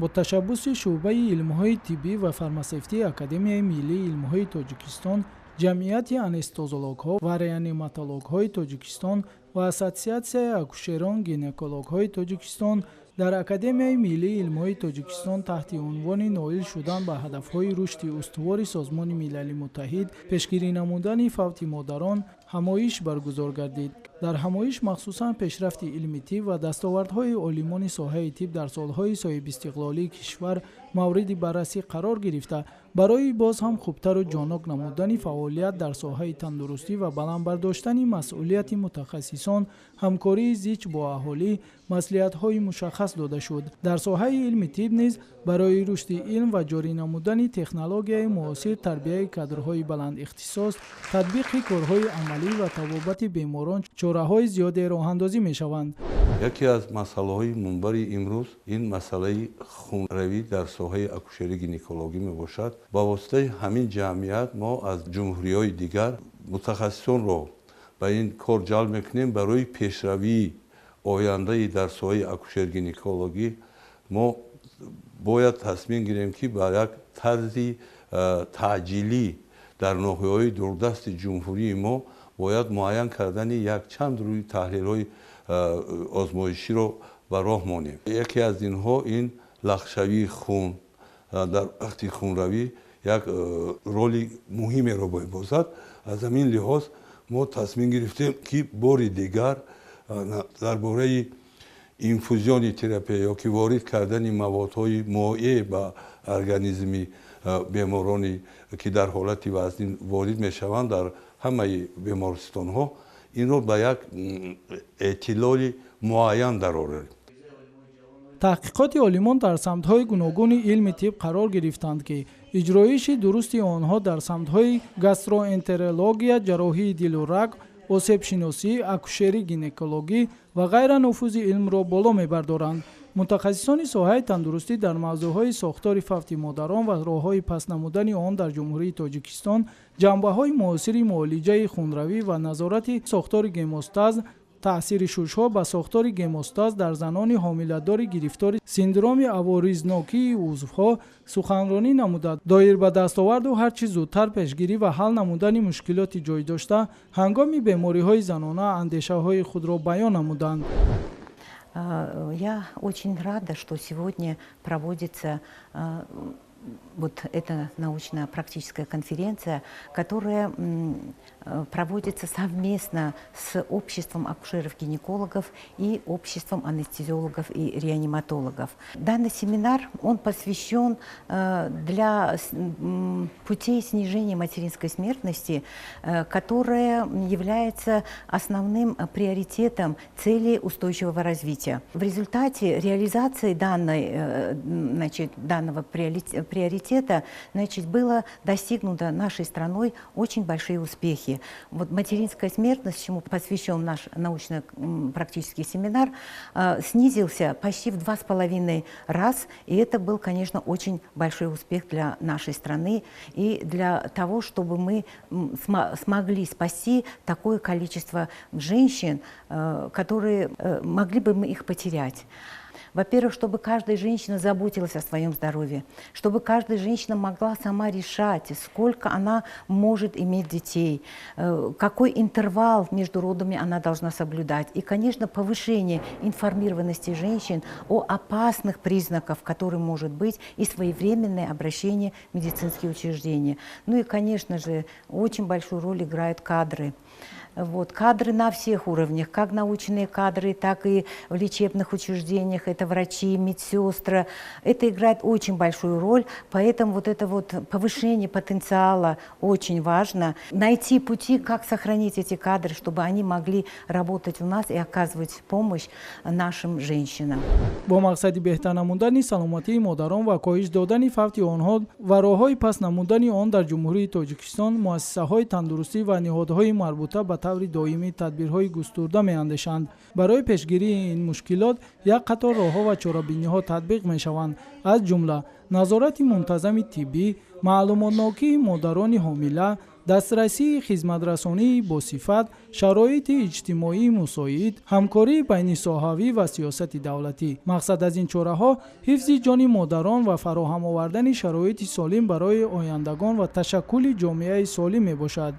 Бо ташаббуси шӯъбаи илмҳои тиббӣ ва фармасевтии Академияи миллии илмҳои Тоҷикистон, Ҷамъияти анестезиологҳо ва реаниматологҳои Тоҷикистон ва Ассотсиатсияи акушерон-гинекологҳои Тоҷикистон дар Академияи миллии илмҳои Тоҷикистон таҳти унвони «Ноил шудан ба ҳадафҳои рушди устувори Созмони Милали Муттаҳид, пешгирӣ намудани фавти модарон» ҳамоиш баргузор гардид. Дар ҳамоиш махсусан пешрафти илми тиб ва дастовардҳои олимони соҳаи тиб дар солҳои соҳибистиқлолии кишвар мавриди баррасӣ қарор гирифта, барои боз ҳам хубтару ҷоннок намудани фаъолият дар соҳаи тандурустӣ ва баланд бардоштани масъулияти мутахассисон, ҳамкории зич бо аҳолӣ маслиҳатҳои мушаххас дода шуд. Дар соҳаи илми тиб низ барои рушди илм ва ҷорӣ намудани технологияи муосир, тарбияи кадрҳои баландихтисос, татбиқи корҳои амалӣ ва табобати беморон чораҳои зиёде роҳандозӣ мешаванд. Яке аз масъалаҳои мунбари имрӯз ин масъалаи хунравӣ дар соҳаи акушерӣ гинекологӣ мебошад. Ба воситаи ҳамин ҷамъият мо аз ҷумҳуриҳои дигар мутахассисонро ба ин кор ҷалб мекунем. Барои пешравии ояндаи дар соҳаи акушер-гинекологӣ мо бояд тасмим гирем, ки ба як тарзи таъҷилӣ дар ноҳияҳои дурдасти ҷумҳурии мо бояд муайян кардани якчанд рӯи таҳлилҳои озмоиширо ба роҳ монем. Яке аз инҳо ин лахшавии хун дар вақти хунравӣ як роли муҳимеро мебозад. Аз ҳамин лиҳоз мо тасмим гирифтем, ки бори дигар дар бораи инфузиони терапия ё ки ворид кардани маводҳои моеъ ба организми бемороне, ки дар ҳолати вазнин ворид мешаванд, дар ҳамаи бемористонҳо инро ба як эътилоли муайян дарорем. Таҳқиқоти олимон дар самтҳои гуногуни илми тиб қарор гирифтанд, ки иҷроиши дурусти онҳо дар самтҳои гастроэнтерология, ҷарроҳии дилу раг, осебшиносӣ, акушерӣ гинекологӣ ва ғайра нуфузи илмро боло мебардоранд. Мутахассисони соҳаи тандурустӣ дар мавзӯъҳои сохтори фавти модарон ва роҳҳои паст намудани он дар Ҷумҳурии Тоҷикистон, ҷанбаҳои муосири муолиҷаи хунравӣ ва назорати сохтори гемостаз, таъсири шушҳо ба сохтори гемостаз дар занони ҳомиладори гирифтори синдроми аворизнокии узвҳо суханронӣ намуда, доир ба дастоварду ҳарчи зудтар пешгирӣ ва ҳал намудани мушкилоти ҷой дошта ҳангоми бемориҳои занона андешаҳои худро баён намуданд. Я очень рада, что сегодня проводится вот эта научно-практическая конференция, которая проводится совместно с обществом акушеров-гинекологов и обществом анестезиологов и реаниматологов. Данный семинар, он посвящен для путей снижения материнской смертности, которая является основным приоритетом целей устойчивого развития. В результате реализации значит, данного приоритета, значит, было достигнуто нашей страной очень большие успехи. Вот материнская смертность, чему посвящен наш научно-практический семинар, снизился почти в 2,5 раз, и это был, конечно, очень большой успех для нашей страны и для того, чтобы мы смогли спасти такое количество женщин, которые могли бы мы их потерять. Во-первых, чтобы каждая женщина заботилась о своем здоровье, чтобы каждая женщина могла сама решать, сколько она может иметь детей, какой интервал между родами она должна соблюдать. И, конечно, повышение информированности женщин о опасных признаках, которые может быть, и своевременное обращение в медицинские учреждения. Ну и, конечно же, очень большую роль играют кадры. Вот, кадры на всех уровнях, как научные кадры, так и в лечебных учреждениях, это врачи, медсестры. Это играет очень большую роль, поэтому вот это вот повышение потенциала очень важно. Найти пути, как сохранить эти кадры, чтобы они могли работать у нас и оказывать помощь нашим женщинам. Бо мақсади беҳтар намудани саломатии модарон ва коҳиш додани фавти онҳо ва роҳҳои паст намудани он дар Ҷумҳурии Тоҷикистон муассисаҳои тандурустӣ ва ниҳодҳои марбута ба таври доимӣ тадбирҳои густурда меандешанд. Барои пешгирии ин мушкилот як қатор роҳҳо ва чорабиниҳо татбиқ мешаванд, аз ҷумла назорати мунтазами тиббӣ, маълумотнокии модарони ҳомила, Дастрасии хизматрасонии босифат, шароити иҷтимоии мусоид, ҳамкории байнисоҳавӣ ва сиёсати давлатӣ. Мақсад аз ин чораҳо ҳифзи ҷони модарон ва фароҳам овардани шароити солим барои ояндагон ва ташаккули ҷомеаи солим мебошад.